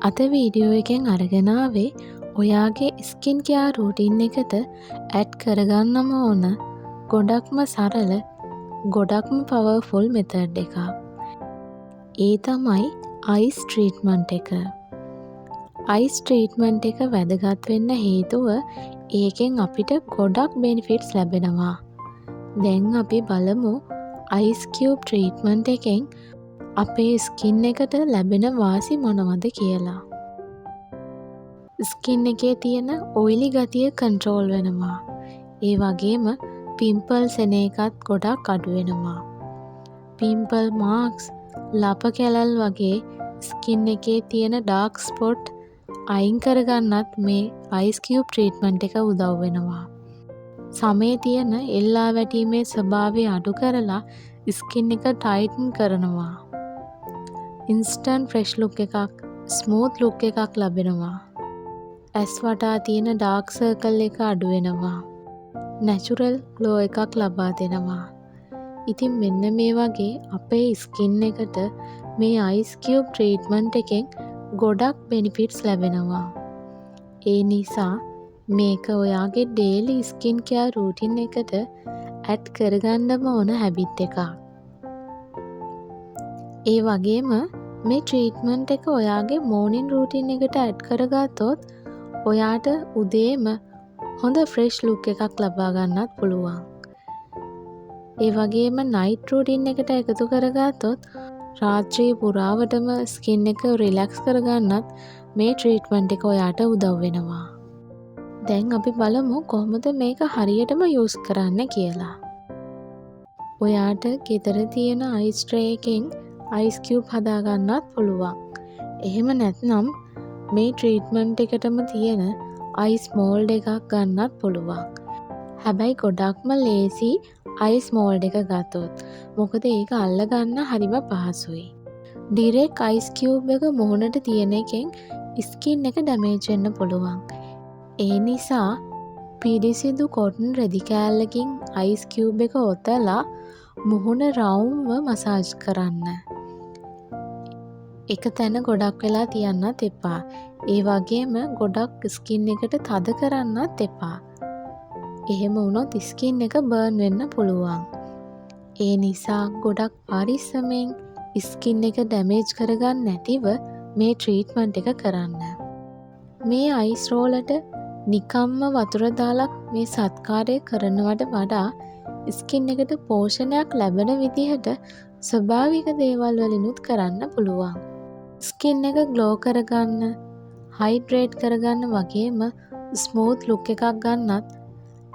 අද වීඩියෝ එකෙන් අරගෙන ආවේ ඔයාගේ ස්කින් කෙයාර් රූටින් එකට ඇඩ් කරගන්නම ඕන ගොඩක්ම සරල, ගොඩක්ම පවර්ෆුල් මෙතඩ් එකක්. ඒ තමයි අයිස් ට්‍රීට්මන්ට් එක. අයිස් ට්‍රීට්මන්ට් එක වැදගත් වෙන්න හේතුව ඒකෙන් අපිට ගොඩක් බෙනිෆිට්ස් ලැබෙනවා. දැන් අපි බලමු අයිස් කියුබ් ට්‍රීට්මන්ට් එකෙන් අපේ ස්කින් එකට ලැබෙන වාසි මොනවද කියලා. ස්කින් එකේ තියෙන ඔයිලි ගතිය කන්ට්‍රෝල් වෙනවා. ඒ වගේම පිම්පල්ස් එන එකත් ගොඩක් අඩු වෙනවා. පිම්පල් මාක්ස්, ලප කැලල් වගේ ස්කින් එකේ තියෙන ඩාර්ක් ස්පොට් අයින් කරගන්නත් මේ අයිස් කියුබ් ට්‍රීට්මන්ට් එක උදව් වෙනවා. සමේ තියෙන එල්ලා වැටීමේ ස්වභාවය අඩු කරලා ස්කින් එක ටයිටන් කරනවා. ඉන්ස්ටන්ට් ෆ්‍රෙෂ් ලුක් එකක්, ස්මූත් ලුක් එකක් ලැබෙනවා. ඇස් වටා තියෙන ඩාර්ක් සර්කල් එක අඩු වෙනවා. නැචරල් ග්ලෝ එකක් ලබා දෙනවා. ඉතින් මෙන්න මේ වගේ අපේ ස්කින් එකට මේ අයිස් කියුබ් ට්‍රීට්මන්ට් එකෙන් ගොඩක් බෙනිෆිට්ස් ලැබෙනවා. ඒ නිසා මේක ඔයාගේ ඩේලි ස්කින් කෙයාර් රූටින් එකට ඇඩ් කරගන්නම ඕන හැබිට් එකක්. ඒ වගේම මේ ට්‍රීට්මන්ට් එක ඔයාගේ මෝර්නින් රූටින් එකට ඇඩ් කරගත්තොත් ඔයාට උදේම හොඳ ෆ්‍රෙෂ් ලුක් එකක් ලබා ගන්නත් පුළුවන්. ඒ වගේම නයිට් රූටින් එකට එකතු කරගත්තොත් රාත්‍රී පුරාවටම ස්කින් එක රිලැක්ස් කරගන්නත් මේ ට්‍රීට්මන්ට් එක ඔයාට උදව් වෙනවා. දැන් අපි බලමු කොහොමද මේක හරියටම යූස් කරන්න කියලා. ඔයාට ගෙදර තියෙන අයිස් ට්‍රේ එකෙන් අයිස් කියුබ් හදාගන්නත් පුළුවන්. එහෙම නැත්නම් මේ ට්‍රීට්මන්ට් එකටම තියෙන අයිස් මෝල්ඩ් එකක් ගන්නත් පුළුවන්. හැබැයි ගොඩක්ම ලේසි අයිස් මෝල්ඩ් එක ගත්තොත්. මොකද ඒක අල්ලගන්න හරිම පහසුයි. ඩිරෙක්ට් අයිස් කියුබ් එක මුහුණට තියෙන එකෙන් ස්කින් එක ඩැමේජ් වෙන්න පුළුවන්. ඒ නිසා පිරිසිදු කොටන් රෙදි කෑල්ලකින් අයිස් කියුබ් එක ඔතලා මුහුණ රවුම්ව මසාජ් කරන්න. එක තැන ගොඩක් වෙලා තියන්නත් එපා. ඒ වගේම ගොඩක් ස්කින් එකට තද කරන්නත් එපා. එහෙම වුණොත් ස්කින් එක බර්න් වෙන්න පුළුවන්. ඒ නිසා ගොඩක් පරිස්සමෙන් ස්කින් එක ඩැමේජ් කරගන්න නැතිව මේ ට්‍රීට්මන්ට් එක කරන්න. මේ අයිස් රෝලට නිකම්ම වතුර දාලා මේ සත්කාරය කරනවට වඩා ස්කින් එකට පෝෂණයක් ලැබෙන විදිහට ස්වභාවික දේවල් වලිනුත් කරන්න පුළුවන්. ස්කින් එක ග්ලෝ කරගන්න, හයිඩ්‍රේට් කරගන්න වගේම ස්මූත් ලුක් එකක් ගන්නත්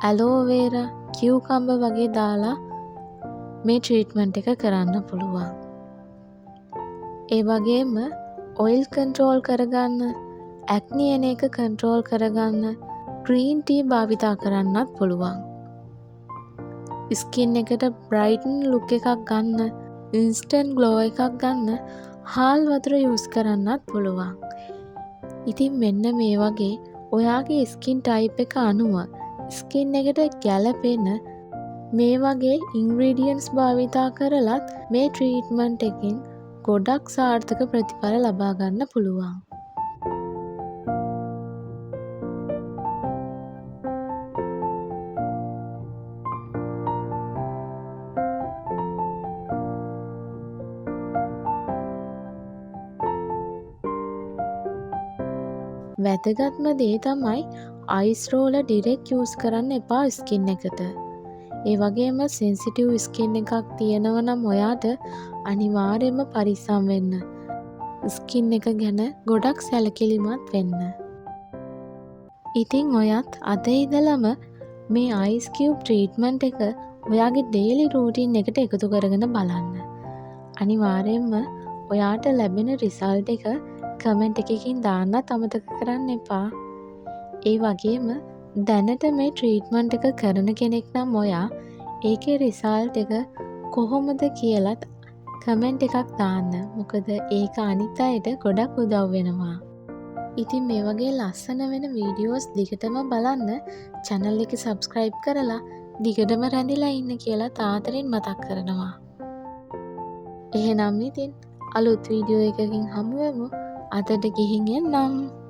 ඇලෝවේරා, කියුකම්බර් වගේ දාලා මේ ට්‍රීට්මන්ට් එක කරන්න පුළුවන්. ඒ වගේම ඔයිල් කන්ට්‍රෝල් කරගන්න, ඇක්නි එන එක කන්ට්‍රෝල් කරගන්න ග්‍රීන් ටී භාවිතා කරන්නත් පුළුවන්. ස්කින් එකට බ්‍රයිටන් ලුක් එකක් ගන්න, ඉන්ස්ටන්ට් ග්ලෝ එකක් ගන්න හාල් වතුර යූස් කරන්නත් පුළුවන්. ඉතින් මෙන්න මේ වගේ ඔයාගේ ස්කින් ටයිප් එක අනුව ස්කින් එකට ගැලපෙන මේ වගේ ඉන්ග්‍රීඩියන්ට්ස් භාවිතා කරලත් මේ ට්‍රීට්මන්ට් එකෙන් ගොඩක් සාර්ථක ප්‍රතිඵල ලබා ගන්න පුළුවන්. වැදගත්ම දේ තමයි අයිස් රෝලර් ඩිරෙක්ට් යූස් කරන්න එපා ස්කින් එකට. ඒ වගේම සෙන්සිටිව් ස්කින් එකක් තියෙනව නම් ඔයාට අනිවාර්යයෙන්ම පරිස්සම් වෙන්න. ස්කින් එක ගැන ගොඩක් සැලකිලිමත් වෙන්න. ඉතින් ඔයත් අද ඉඳලම මේ අයිස් කියුබ් ට්‍රීට්මන්ට් එක ඔයාගේ ඩේලි රූටින් එකට එකතු කරගෙන බලන්න. අනිවාර්යයෙන්ම ඔයාට ලැබෙන රිසල්ට් එක කමෙන්ට් එකකින් දාන්නත් අමතක කරන්න එපා. ඒ වගේම දැනට මේ ට්‍රීට්මන්ට් එක කරන කෙනෙක් නම් ඔයා ඒකේ රිසල්ට් එක කොහොමද කියලත් කමෙන්ට් එකක් දාන්න. මොකද ඒක අනිත් අයට ගොඩක් උදව් වෙනවා. ඉතින් මේ වගේ ලස්සන වෙන වීඩියෝස් දිගටම බලන්න චැනල් එක සබ්ස්ක්‍රයිබ් කරලා දිගටම රැඳිලා ඉන්න කියලා ආදරෙන් මතක් කරනවා. එහෙනම් ඉතින් අලුත් වීඩියෝ එකකින් හමුවෙමු. අදට ගිහින් එන්නම්.